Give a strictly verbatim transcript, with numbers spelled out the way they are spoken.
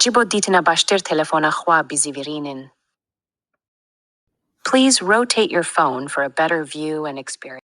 Ji bo dîtina baştir telefona xwe bizîvirînin. Please rotate your phone for a better view and experience.